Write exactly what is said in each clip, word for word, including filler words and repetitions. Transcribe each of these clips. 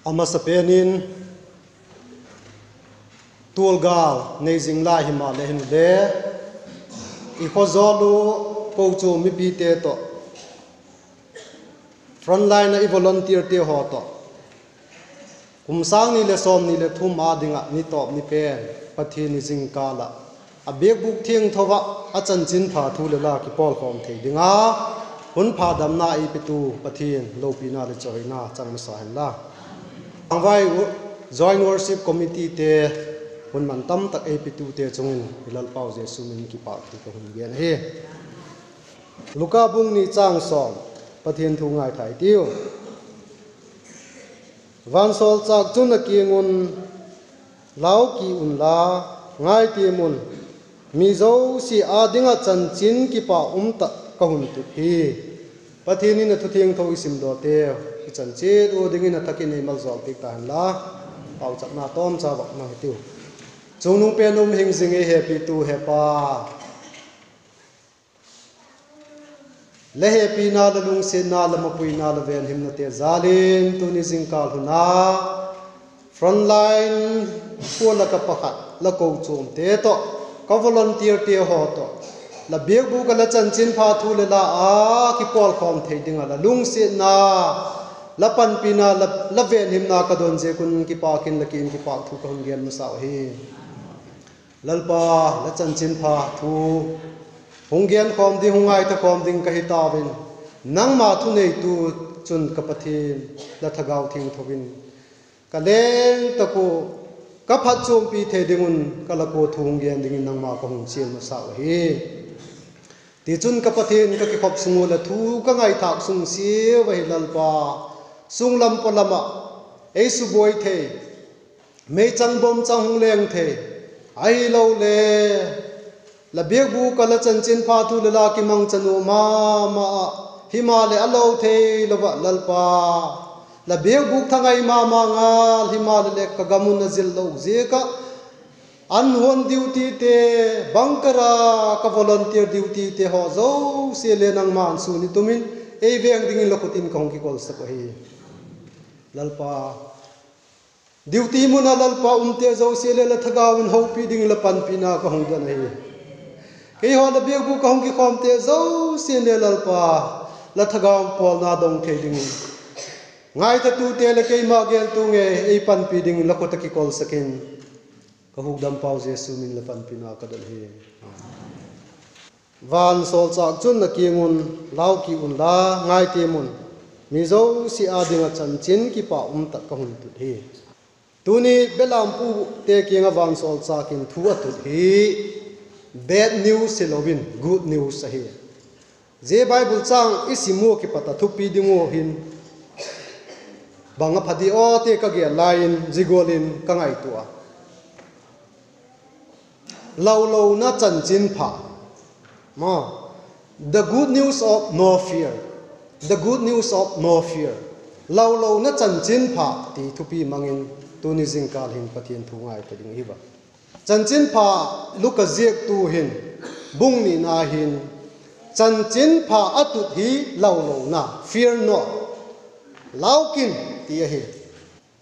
A masapen in, tualgâl nei zing lai himaleh hinle, i khawzawl u kochuam mipite tawh, frontline ah i volunteerte haw tawh, kum sâng ni leh sawmni leh thum â ding ah ni tawp ni pen Pathian ni zingkâl ah, a biakbûk thiangtho ah a chanchinpha thu leh la kipawlkhawm thei ding a hun pha damna ei petu Pathian lopina leh chawihoina chang masa hen la. Joint Worship Committeete, hun man tam tak ei petute chung in i Lalpau Jesu min in kipâk thu ka hun gen ahi. Luka bung ni châng sawm, Pathian thu ngaithai tiu. Vansawlchâk chun a kiang un, Lau ki unla, ngaitiam un, mi zosia â ding ah chanchin kipak um tak ka hun tut hi. Pathian in a thu thiangtho i simdawte i chan chiat ua dingin a thak in ei maljawl piak ta hen la. Pauchapna tawmcha vak mang hitiu. Chungnung pen um hing zing ei hepitu Hepa, la hepina, la lungsiatna, la mapuina, la venhimnate jal in tuni zingkâl hun a frontline khua lak ah pakhat la kochuamte tawh, ka volunteerte haw tawh, la biakbûk ah la chanchinpha thu leh la a kipawlkhawm thei ding ah la lungsiatna, la panpina, la, la venhimna ka don ziak un kipâk in la kiang in kipâk thu ka hun gen masau ahi. Lalpa, la chanchinpha thu hung genkhawm ding, hung ngaithakhawm ding ka hi tau in, nangma thuneitu chun ka Pathian, la Thagau Thiangtho in ka leng tak ua ka phatchuampi thei ding un ka lak ua thu hung gen dingin nangma ka hung chial masau ahi. Tichun ka Pathian, ka kikhop sung ua la thu ka ngaithâk sung siau ahi Lalpa, sunglam pawlam ah ei subuai thei, meichang bawmchang hung leng thei, ahilole la biakbûk ah la chanchinpha thu leh la kimangcha nua ma ma ah, himaleh a lo theilo ah Lalpa, la biakbûk thangai ma ma ngal himaleh leh ka gam un a zil lo ziak ah, an huan dutyte, bunker a ka volunteer dutyte haw zosia le nangma'n sûn i tum in ei veng dingin la khut in ka hung kikolsak ahi. Lalpa, duty mun ah Lalpa umte zosia le la Thagau in hopi dingin la panpina ka hung don ahi. Keihaw la biakbûk ka hung kikhawmte zosia le Lalpa, la Thagau pawlna dong thei dingin, ngaithatute leh keima gentu ngei ei panpi dingin la khut ah kikolsak in, ka hukdampau Jesu min in la panpina ka don hi. Vansawlchâk chun a kiang un, Lau ki unla, ngaitiam un, mi zosia â ding ah chanchin kipak um tak ka hun tut hi. Tuni belampute kiang ah vansawlchâk in thu a tut hi bad news hilo in good news ahi. Zia Bible châng i sim ua kipat ah thupi ding ua hin bang a pha di aw ti ka gel lai in zia gual in ka ngaitua a, Laulona chanchinpha, the good news of no fear, the good news of no fear, laulona chanchinpha ti thupi mang in tuni zingkâl hin Pathian thu ngai ta ding hi va. Chanchinpha Luka ziaktu hin bung nina hin, chanchinpha a tut hi laulona, fear not, lau kin, ti ahi.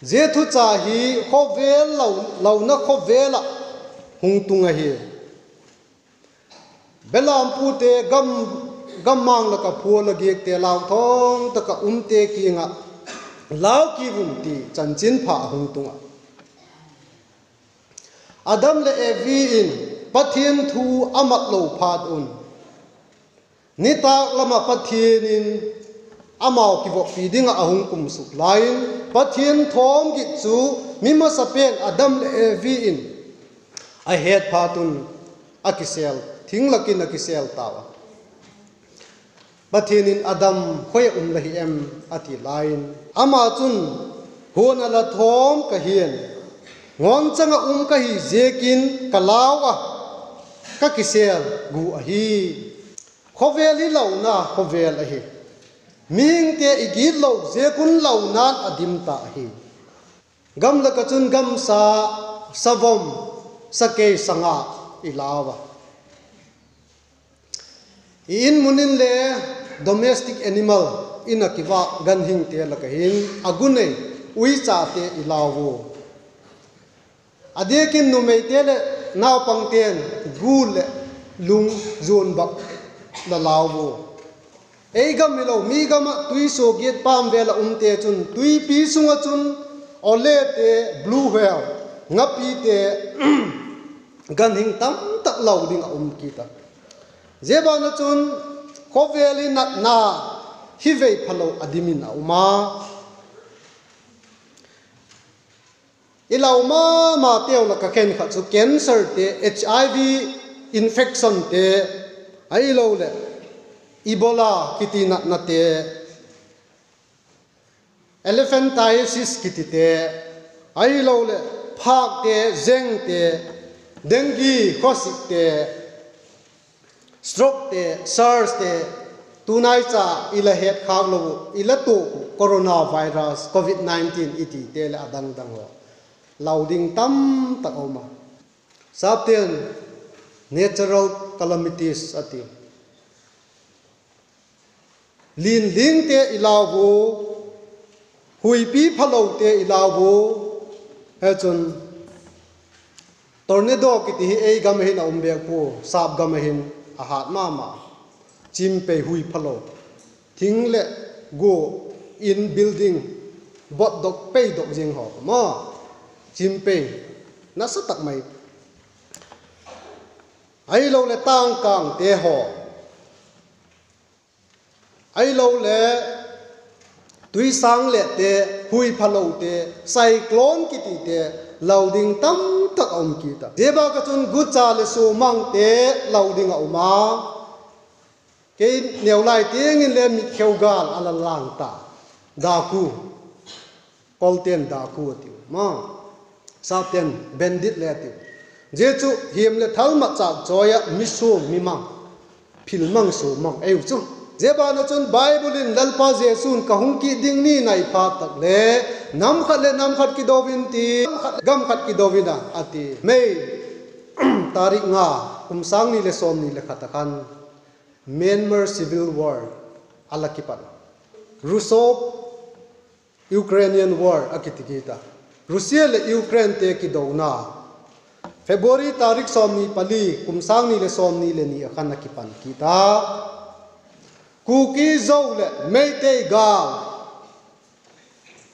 Zia thucha hi khawvel, laulona khawvel ah hung tung ahi. Belampute, gam, gammang lak ah phual a giakte, lauthawng tak ah umte kiang ah, Lau ki un, ti chanchinpha a hung tung ah. Adam leh Evi in Pathian thu a mat lo phat un, nitâk lam ah Pathian in amau kivoppi ding ah a hung kum suk lai in, Pathian thawm git chu mi masapen Adam leh Evi in a het phat un, a kisêl, thing lak in a kisêl tau a. Pathian in, Adam, khoi ah um la hi em? a ti lai in, ama chun, Huan ah la thawm ka hi'n, ngawnchang ah um ka hi ziakin ka lau a, ka kisêl gu ahi. Khawvel hi launa khawvel ahi. Mihingte i gitlo ziak un launa'n a dim ta ahi. Gam lak ah chun gamsa, savom, sakei, sanga i lau a. I in mun in le domestic animal in ah kivâk ganhingte lak ah hin a gu nei, uichate i lau u. A diak in numeite leh naupangte'n gul leh lung zuan bak la lau u. Ei gam hilo, mi gam ah tuisuagiat pâm vêl ah umte chun tuipi sung ah chun awlete, blue whale, ngapite, ganhing tamtak lau ding a um kit a. Zia ban ah chun khawvel i natna hi vei phalo a dim in a um a. I lau ma mateu lak ah khenkhat chu cancerte, H I V infectionte, ahiloleh Ebola kiti natnate, elephantiasis kitite, ahiloleh phâkte, zengte, dengue, khawsikte, strokete, SARSte, tunai cha i la hetkhâk lo uh, i la tuak uh coronavirus, covid nineteen i tite leh a dang dang haw, lau ding tamtak a um a. Sapte'n natural calamities a ti. Linlingte i lau u, huipi phalote i lau u, he chun tornado kiti hi ei gam ah hin a um bêk pua, sâp gam ah hin a hât ma ma. Chimpei hui phalo, thing leh gua, in building botdok peidok ziang haw ka ma, chimpei nasa tak mai. Ahiloleh tângkângte haw, ahiloleh tuisâng lehte, hui phalote, cyclone kitite, lau ding tamtak a um kit a. Zia bâk ah chun gucha leh suamangte lau ding a um a. Kei neu lai tiang in le mitkheu gâl a la lâng ta, daku, Kawlte'n daku a tiu ma, sapte'n bandit le a tiu. Zia chu hiam leh thal mat châk chawi ah mi suam mi mang, phil mang suam mang eiu chu. Zia ban ah chun Bible in Lalpa Jesu'n ka hung kit ding ni nai phat tak le nam khat leh nam khat kido in ti, gam khat kido in a, a ti. May tarik nga, kum sâng ni leh sawmni leh khat ah khan Myanmar Civil War a la kipan. Russo-Ukrainian War a kiti kit a. Russia leh Ukrainete kidona February tarik sawmni pali, kum sâng ni leh sawmni leh ni ah khan a kipan kit a. Kuki, Zo leh Meitei gâl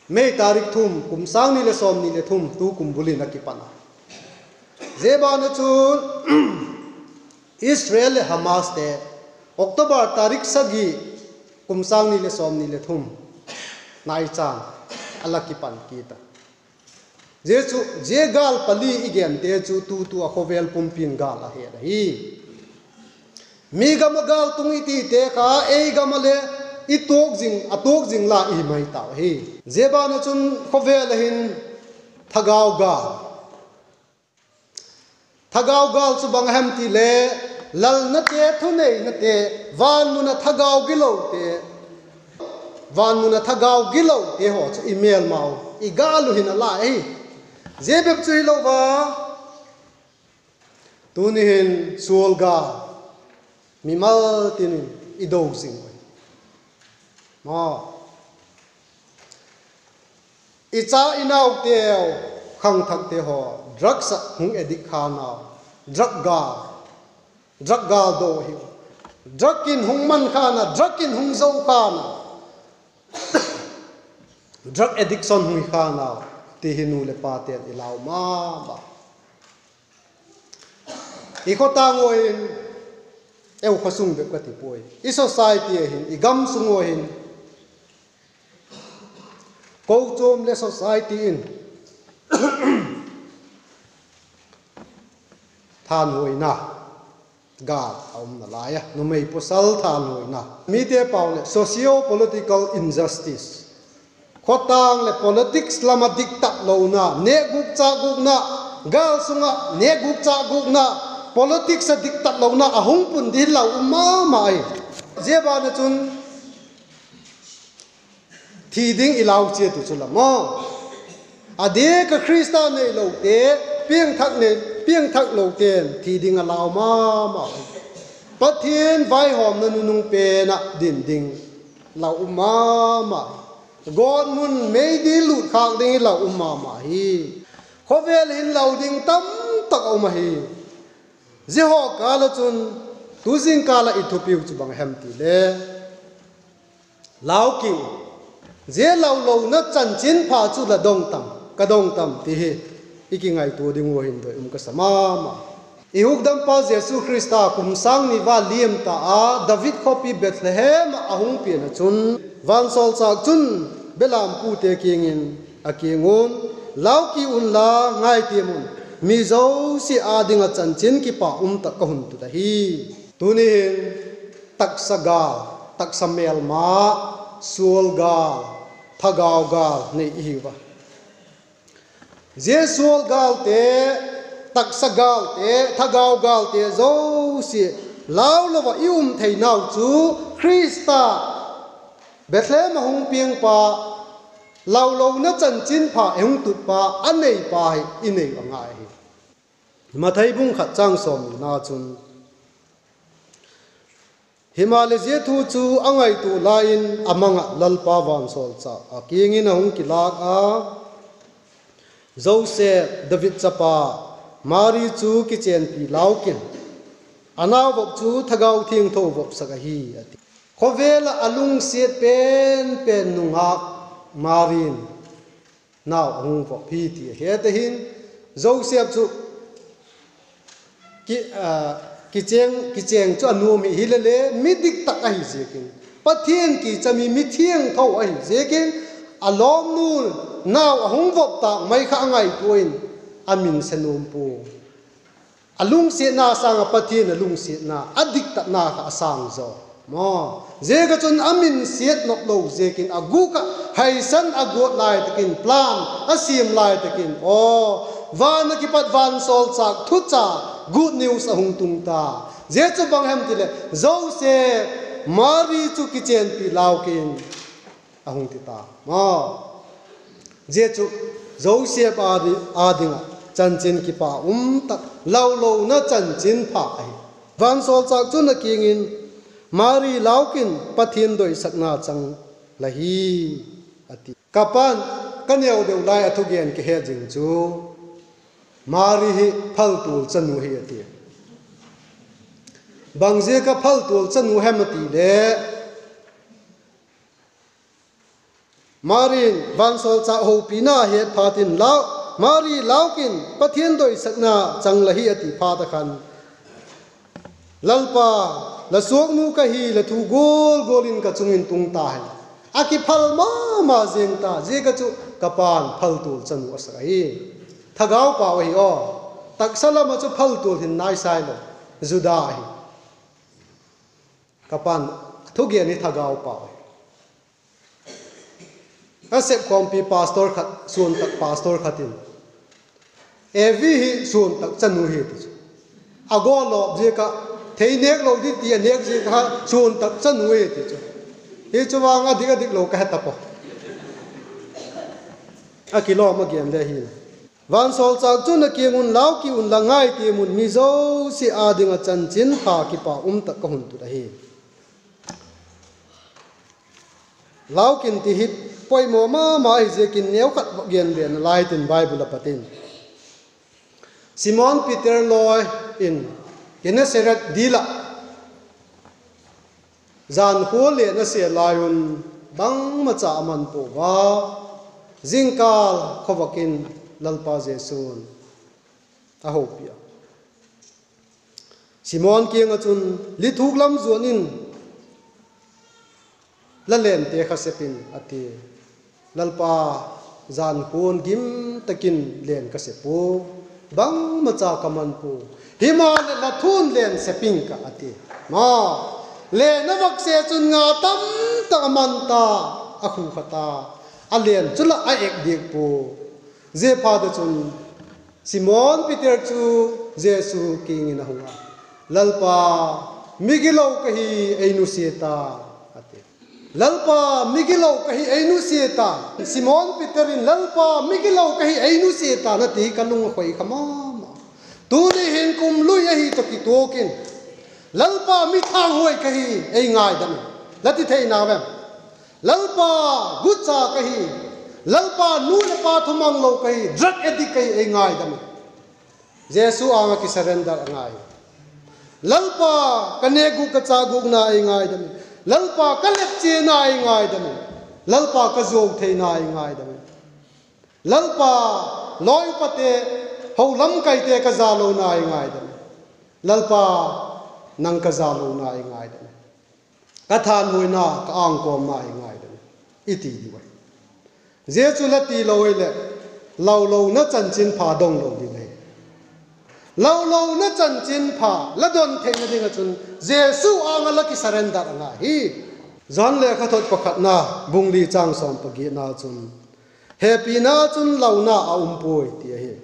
May tarik thum, kum sâng ni leh sawmni leh thum, tu kum bul in a kipan a. Zia ban ah chun Israel leh Hamaste October tarik sagi, kum sâng ni leh sawmni leh thum, naichâng a la kipan kit a. Zia chu, zia gâl pali i gente chu tutu a khawvel pumpi'n gâl a het ahi. Mi gam ah gâl tung i tite kha ei gam ah le i tuak zing, a tuak zing la i hi mai tau ahi. Zia ban ah chun khawvel ah hin thagau gâl, thagau gâl chu bang a hem ti le, lalnate, thuneinate, van mun ah thagau gilote, van mun ah thagau gilote haw chu i mêlmau, i gâl uh hin a la ahi. Zia bep chu hilo a, tuni hin sual gâl, mimal tin in i do zing uh. Ma, i cha i nauteu, khangthakte haw, drugs ah hung addict kha nau, drug gâl, drug gâl do hi, drug in hung man kha na, drug in hung zo kha na, drug addiction hung hi kha nau, ti hi nu leh pate'n i lau ma ma. I khawtâng ua hin, eu khawsung bep ka ti puai, i society ah hin, i gam sung ua hin, kochuam leh society in thanhuaina gâl a um nalai a, numei pawsal thanhuaina, mite pau leh socio political injustice, khawtâng leh politics lam ah diktat lona, nêkgûk châkgûkna, gâl sung ah nêkgûk châkgûkna, politics ah diktat lona a hung pun ding lau um ma ma ahi. Zia ban ah chun thi ding i lau chiat uh chu la maw. A diak ah Khrista neilote, piangthak nei, piangthaklote'n thi ding a lau ma ma hi. Pathian vaihawmna nunung pen ah din ding lau um ma ma hi. Gawtmun meidil lût khâk ding i lau um ma ma hi. Khawvel hin lau ding tamtak a um ahi. Zia haw kâl ah chun, tu zingkâl ah i thupiu chu bang hem ti le, lau ki, zia lau lona chanchinpha chu la dong tam, ka dong tam ti hi i kingaitua ding uh hin doi um ka sa ma ma. I hukdampa Jesu Khrista kum sâng ni va liam ta a David khawpi Bethlehem ah a hung pian ah chun, vansawlchâk chun belampute kiang in a kiang un, Lau ki unla, ngaitiam un, mi zosia â ding ah chanchin kipak um tak ka hun tut ahi. Tuni hin taksa gâl, taksa mêlma, sual gâl, thagau gâl nei i hiu a. Zia sual gâlte, taksa gâlte, thagau gâlte zosia lau lo ah i um theinau chu Khrista Bethlehem a hung piangpa, lau lona chanchinpha ei hung tutpa, a neipa hi i nei a ngai hi. Mathai bung khat châng sawmnina chun, Himaleh zia thu chu a ngaitua lai in a mang ah Lalpa vansawlchâk a kiang in a hung kilâk a, Joseph, David chapa, Mari chu kichênpi lau kin, a nau vop chu Thagau Thiangtho vopsak ahi, a ti. Khawvel ah a lungsiat pen pen nungâk Mari'n nau a hung vop hi ti a het ahin, Joseph chu ki, kichêng, kichêng chu a nuam hi, hilele mi diktak ahi ziakin, Pathian kicha mi, mi thiangtho ahi ziakin, a lawmnu'n nau a hung vop tâk mai kha a ngaitua in, a minse nuam pua. A lungsiatna sâng ah Pathian a lungsiatna, a diktatna kha a sâng zaw maw. Ziak ah chun a minsiat nop lo ziakin a gûk ah haisan a guat lai tak in, plan a siam lai tak in, aw, van ah kipat vansawlchâk thucha, good news a hung tung ta. Zia chu bang hem ti leh, Joseph, Mari chu kichênpi lau kin, a hung ti ta maw. Zia chu Joseph â di, â ding ah chanchin kipak um tak, lau lona chanchinpha ahi. Vansawlchâk chun a kiang in, Mari, lau kin, Pathian doisakna chang la hi, a ti. Ka pa'n ka neu deu lai a thugen ka het zing chu, Mari hi phaltual chanu hi, a ti. Bang ziak ah phaltual chanu hem a ti le, Mari'n vansawlchâk hopina het phat in, Lau, Mari, lau kin, Pathian doisakna chang la hi, a ti phat ah khan, Lalpa, la suaknu ka hi, la thu gual gual in ka chung in tung ta hen. A kiphal ma ma zing ta, ziak ah chu ka pa'n phaltual chanu a sak ahi. Thagau pau ahi aw. Taksa lam ah chu phaltual hin nai sai lo. Juda ahi. Ka pa'n, a thugen hi thagau pau ahi. A sepkhawmpi pastor khat, suan tak pastor khat in, Evi hi suan tak chanu hi, ti chu. A gawtlawp ziak ah, thei nêk lo ding ti a nêk ziak ah suan tak chanu hi, ti chu. Hi chu vang a dik a dik lo ka he ta pua. A kilawm a gen le hi. Vansawlchâk chun a kiang un, Lau ki unla, ngaitiam un, mi zosia â ding ah chanchinpha kipak um tak ka hun tut ahi. Lau kin ti hi poimaw ma ma ahi ziakin neukhat va gen leng nalai tin Bible ah pat in. Simon Peter lawi in Gennesaret dil ah jankhua len a se lai un bangmacha a man pua a, zingkâl khawvak in Lalpa Jesu'n a hopi a. Simon kiang ah chun, Lithuk lam zuan in, la lente kha sep in, a ti. Lalpa, jankhua'n gim tak in len ka sep ua, bangmacha ka man pua. Himaleh la thu'n len sep ing ka, a ti. Ma, len a vak se chun nga tamtak a man ta, a khu kha ta. A len chu lah a ek diak pua. Ziaphat ah chun Simon Peter chu Jesu kiang in a hung a, Lalpa, migilo ka hi, ei nusia ta, a ti. Lalpa, migilo ka hi, ei nusia ta. Simon Peter in, Lalpa, migilo ka hi, ei nusia ta, na ti hi ka lung a khoi kha ma ma. Tuni hin kum lui ahi tawh kituak in, Lalpa, mi thanghuai ka hi, ei ngaidam in, la ti thei nau em? Lalpa, gucha ka hi. Lalpa, nu leh pa thumanglo ka hi, drug addict ka hi, ei ngaidam in. Jesu âng ah kisurrender a ngai. Lalpa, ka nêk gûk ka châk gûkna ei ngaidam in. Lalpa, ka lepchiana ei ngaidam in. Lalpa, ka zuau theina ei ngaidam in. Lalpa, lawi upate, ho lamkaite ka jalona ei ngaidam in. Lalpa, nang ka jalona ei ngaidam in. Ka thanhuaina, ka ângkawmna ei ngaidam in, i ti diu ahi. Zia chu la tilo hileh, laulona chanchinpha dong lo ding ahi. Laulona chanchinpha la don theina ding ah chun Jesu âng ah la kisurrender a ngai hi. Johan lekhathot pakhatna, bung li châng sawm pagiatna chun, hepina chun launa a um puai ti ahi.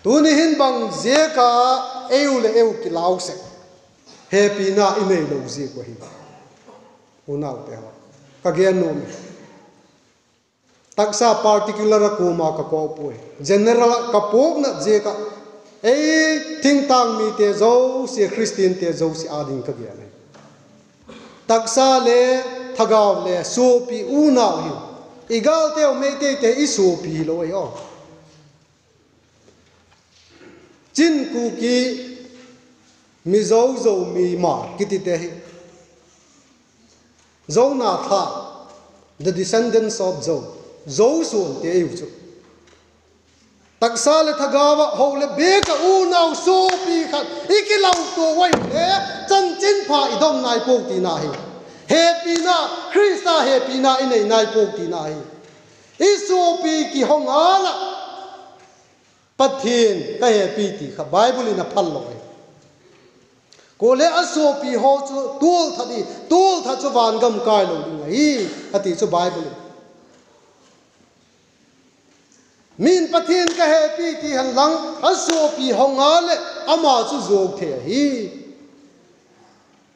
Tuni hin bang ziak a eu leh eu kilau sek? Hepina i neilo ziak uh ahi. Unaute haw, ka gen nuam e. Taksa particular a kuama ka kawk puai. General ah ka puakna ziak ah, ei thingtâng mite zosia, Khristiante zosia â ding ka gen ahi. Taksa le thagau le suapi unau hi, i gâlteu Meiteite i suapi hilo ahi aw. Chin, Kuki, Mizo, Zomi, Hmar kitite hi Zo nathla, the descendants of Zo, Zo suante ahiu chu. Taksa leh thagau ah ho leh bêk ah unau suapi khat i kilautua ua hile, chanchinpha i dong nai puau tina hi. Hepina, Khrista hepina i nei nai puau tina hi. I suapi kihong ngal ah, Pathian ka hepi ti kha Bible in a phal lo hi. Kuale a suapi haw chu tual that i, tual that chu vangam kai lo ding ahi, a ti chu Bible in. Mi'n Pathian ka hepi ti hen lang, a suapi hong a leh ama chu zuau thei ahi.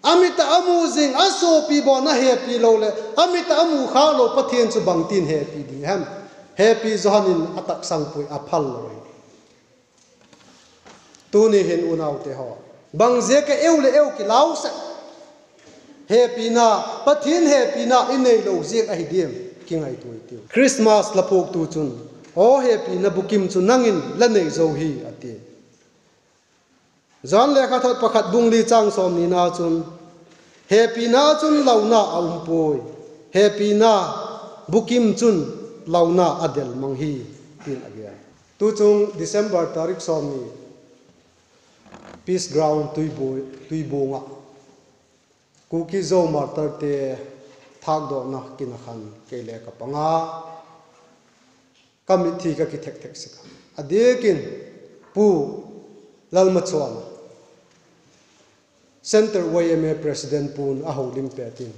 A mit ah a mu zing, a suapi bawn a hepi lo leh, a mit ah a mu khâk lo Pathian chu bangtin hepi ding hem? Hepi Johan in a taksang puai, a phal lo hi. Tuni hin unaute haw, bang ziak a eu leh eu kilau sek? Hepina, Pathian hepina i neilo ziak ahi diam? Kingaitua i tiu. Christmas la phuaktu chun, aw hepina bukim chu nang in la nei zo hi, a ti. Johan lekhathot pakhat bung li châng sawmnina chun, hepina chun launa a um puai, hepina bukim chun launa a del mang hi, tin a gen. Tuchung December tarik sawmni, Peace Ground Tuibuang ah Kuki Zo martyrte thâkdawkna kin a khan kei le ka pang a, ka mitthi ka kithek thek sek a. A diak in Pu Lalmachuan, Centre Y M A President pu'n a holim pet in,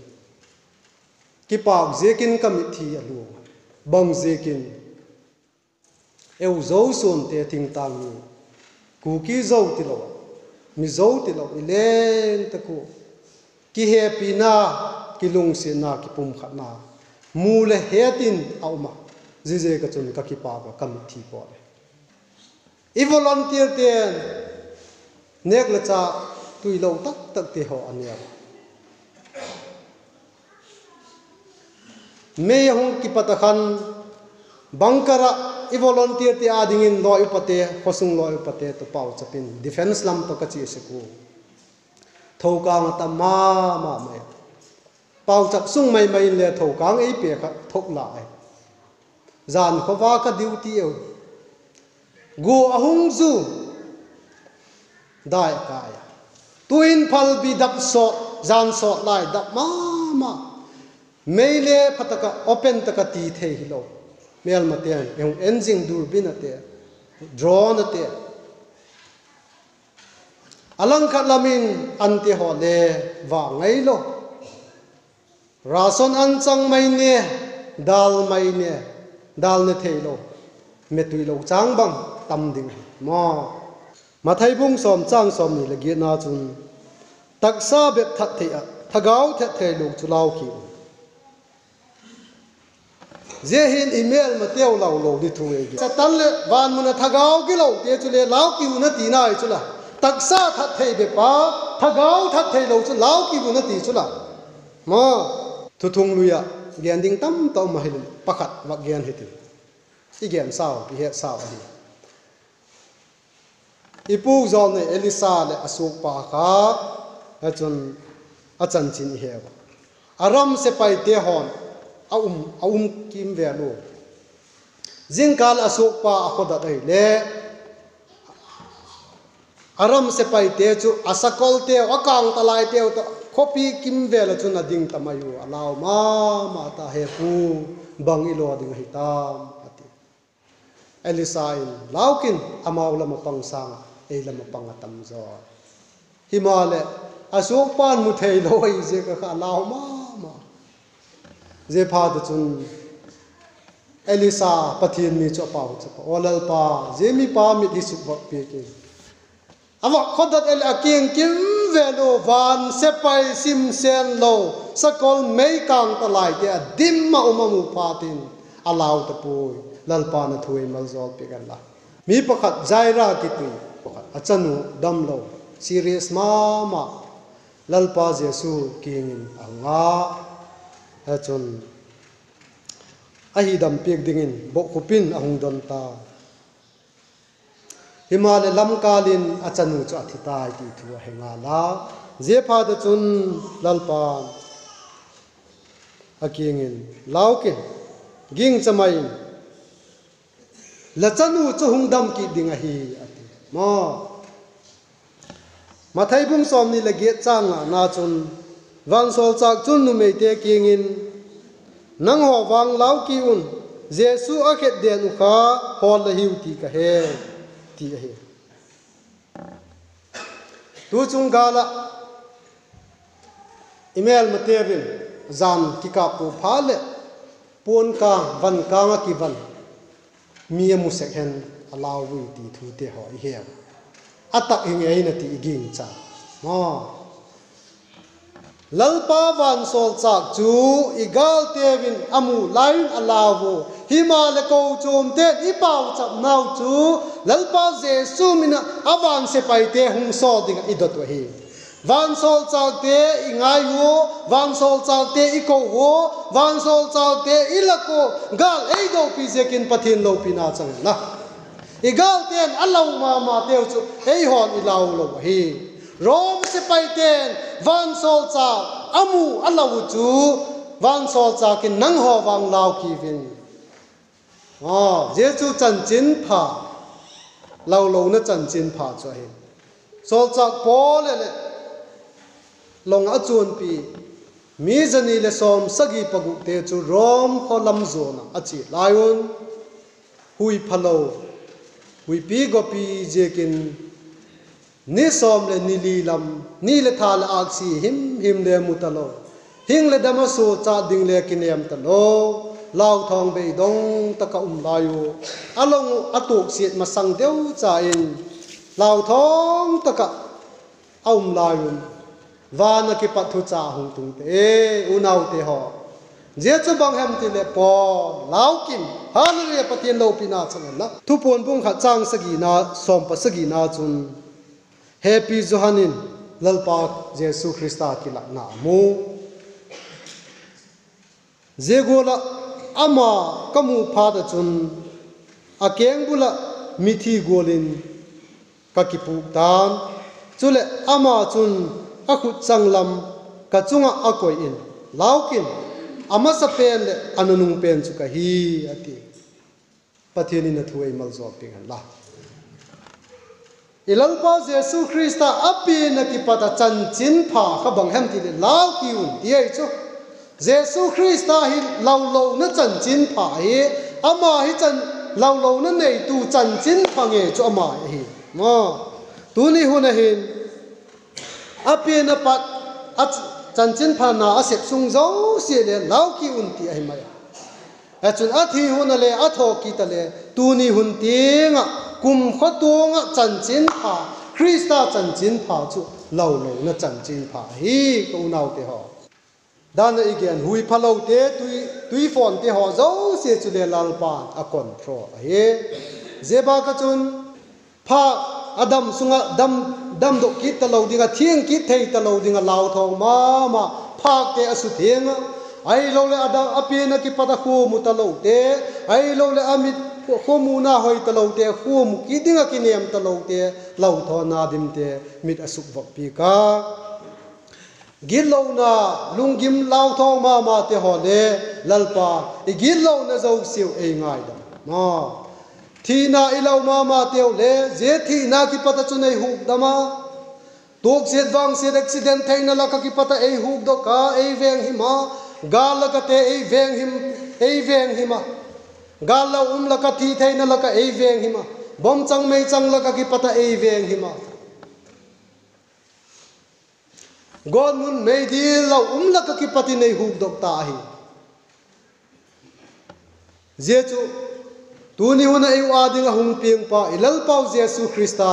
kipâk ziakin ka mitthi a luang. Bang ziakin? Eu Zo suante thingtâng hi, Kuki Zo tilo, Mizo tilo, i leng tak ua kihepina, kilungsiatna, kipumkhatna mu leh het in a um a, ziaziak a chun ka kipâk a, ka mitthi pawl e. I volunteerte'n nêk le châk tuilo tak takte haw a nêk. Mei a hung kipat a khan bunker ah i volunteerte â dingin lawi upate, khawsung lawi upate tawh pauchap in defence lam tawh ka chia sek ua, thokâng a tam ma ma mai. Pauchap sung mai mai in le thokâng ei pe kha thok la ahi. Jan khawva ka duty eu. Gua a hung zu, dai a kai a. Tuin phalbi dap sawt, jan sawt lai dap ma ma. Mei le pha tak ah, open tak ah ti thei hilo. Mêlmate'n ei hung en zing, durbin ate, drone ate. A langkhat lam in ante haw le vâk ngailo. Ration an chang mai ne, dal mai ne, dal ne theilo, me tuilo châng bang tam ding ahi maw. Mathai bung sawm châng sawmni leh giatna chun, taksa bep that thei ah thagau that theilo chu lau ki un. Zia hin i mêlmateu lau lo di thu ei. Satan leh van mun a thagau gilote chule lau ki un a tina hi chu la. Taksa that thei bep a, thagau that theilo chu lau ki un a ti chu la. Ma, Thuthunglui ah gen ding tamtak um ahileh pakhat vak gen hitin. I gen sau, i het sau ahi. I pu zawlnei Elisa leh a suakpa kha, a chun a chanchin i he ua. A ram sepaite haw'n a um, a um kimvêl ua. Zingkal a suakpa a khawdat ahileh, a ram sepaite chu a sakolteu, a kângtalaiteu tawh khawpi kimvêl ah chun a ding ta mai ua, a lau ma ma ta, He pu, bang i law ding ahi tam? a ti. Elisa in, Lau kin, amau lam ah pang sâng ah ei lam ah pang a tam zaw. Himaleh, a suakpa'n mu theilo ahi ziak a kha a lau ma ma. Ziaphat chun Elisa Pathian mi chu a pau chapa, Aw Lalpa, zia mipa mit hi sukvak piak in. A vak khawdat ahileh a kiang kimvêl ua, van sepai sim sen lo, sakol mei kângtalaite a dim ah um a mu phatin, a lau ta puai. Lalpa'n a thu ei maljawl piak hen la. Mi pakhat Jaira kiti pakhat, a chanu damlo, serious ma ma, Lalpa Jesu kiang in a hung a, a chun a hi dam piak dingin bokkhup in a hung don ta. Himaleh lamkâl in a chanu chu a thi tai ti thu a he ngal a. Ziaphat chun Lalpa'n a kiang in, Lau kin, gingcha mai in, la chanu chu hung dam kit ding ahi, a ti. Ma, Mathai bung sawmni leh giat châng ngana chun, vansawlchâk chun numeite kiang in, Nanghaw vang lau ki un, Jesu a khet den uh kha hawl la hiu ti ka he, ti ahi. Tuchung gâl ah i mêlmateu in jan kikâptua phat leh puan kâng, van kâng ah kivan mi a mu sek hen a lau ui ti thute haw i he. A tak hi ngei na ti i gingcha. Lalpa vansawlchâk chu i gâlteu in a mu lai in a lau u. Himaleh kochuamte'n i pauchapnau chu Lalpa Jesu min ah a van sepaite hung sawl ding ah i dot uh ahi. Vansawlchâkte i ngai ua, vansawlchâkte i ko ua, vansawlchâkte i lak ua, gâl ei dopi ziakin Pathian lopina chang hen la. I gâlte'n a lau ma mateu chu eihaw'n i lau lo ahi. Rom sepaite'n vansawlchâk a mu a lau uh chu, vansawlchâk in, Nanghaw vang lau kiu in. Zia chu chanchinpha, lau lona chanchinpha chu ahi. Sawlchâk Paul leh long a chuanpi mi zani leh sawmsagi pagukte chu Rom khaw lam zuan ah a chia lai un, hui phalo, huipi gopi ziakin ni sawm leh ni li lam, ni leh tha leh âksi him him le mu talo, hing leh dam a suakcha ding le kinêm talo, lauthawng beidong tak ah um lai u, a long uh a tuaksiat masang deu cha in, lauthawng tak ah a um lai un, van ah kipat thucha hung tung ta e, unaute haw. Zia chu bang hem ti leh Paul, lau kin, Hallelujah, Pathian lopina chang hen la. Thupuan bung khat châng sagina, sawm pasagina chun, Hepi Johan in Lalpa Jesu Khrista kilâkna a mu. Zia gual ah ama ka mu phat ah chun, a kengbul ah mithi gual in ka kipûk ta'n; chuleh ama chun a khut changlam ka chung ah a koi in, Lau kin, a masapen leh a nunung pen chu ka hi, a ti. Pathian in a thu ei maljawl piak hen la. I Lalpa Jesu Khrista a pian ah kipat ah chanchinpha kha bang hem ti leh, Lau ki un, ti ahi chu. Jesu Khrista hi lau lona chanchinpha hi, ama hi chan, lau lona neitu chanchinpha ngei chu ama ahi. Tuni hun ah hin, a pian ah pat, a ch-, chanchinphana a sep sung zosia le lau ki un ti ahi mai a. Chun a thi hun ah le a thaw kit ah le, tuni hun tiang ah kumkhua tuang ah chanchinpha, Khrista chanchinpha chu lau lona chanchinpha ahi, ka unaute haw. Dan ah i gen hui phalote, tui, tuifawnte haw zosia chule Lalpa'n a control ahi. Zia bâk ah chun, pha, a dam sung ah dam, damdok kit talo ding ah, thiang kit thei talo ding ah lauthawng ma ma, phâkte a suthiang a, ahiloleh a pian ah kipat a khua mu talote, ahiloleh a mit khua muna hoi talote, khua mu kit ding ah kinêm talote, lauthawnna dimte mit a sukvak piak a. Gitlona, lunggim lauthawng ma mate haw le, Lalpa, i gitlona zosiau ei ngaidam a. Thina i lau ma mateu le, zia thina kipat ah chun ei hukdam a. Tuaksiat vangsiat accident theina lak ah kipat ah ei hukdok a, ei veng him a. Gâl lak ah te ei veng him, ei veng him a. Gâl lau um lak ah thi theina lak ah ei veng him a. Bomb chang mei chang lak ah kipat ah ei veng him a. Gawtmun meidil lau um lak ah kipat in ei hukdok ta ahi. Zia chu tuni hun ah ei u â ding ah hung piangpa i Lalpau Jesu Khrista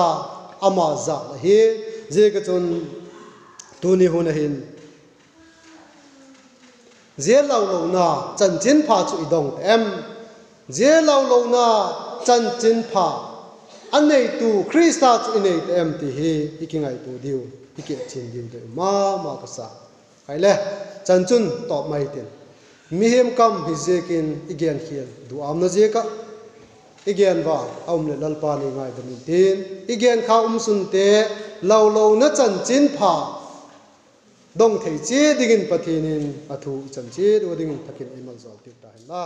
ama jal ahi. Ziaziakchun tuni hun ah hin zia laulona chanchinpha chu i dong ta em? Zia laulona chanchinpha a neitu Khrista chu i nei ta em ti hi i kingaitua diu, i kichian diu dei ma ma ka sa. Khaile, chan chun tawp mai tin, mihing kam hi ziakin i genkhial duamna ziak ah i gen va a um leh Lalpa'n ei ngaidam intin, i genkha um sunte laulona chanchinpha dong thei chiat dingin Pathian in a thu i chan chiat ua dingin thak in ei maljawl piak ta hen la.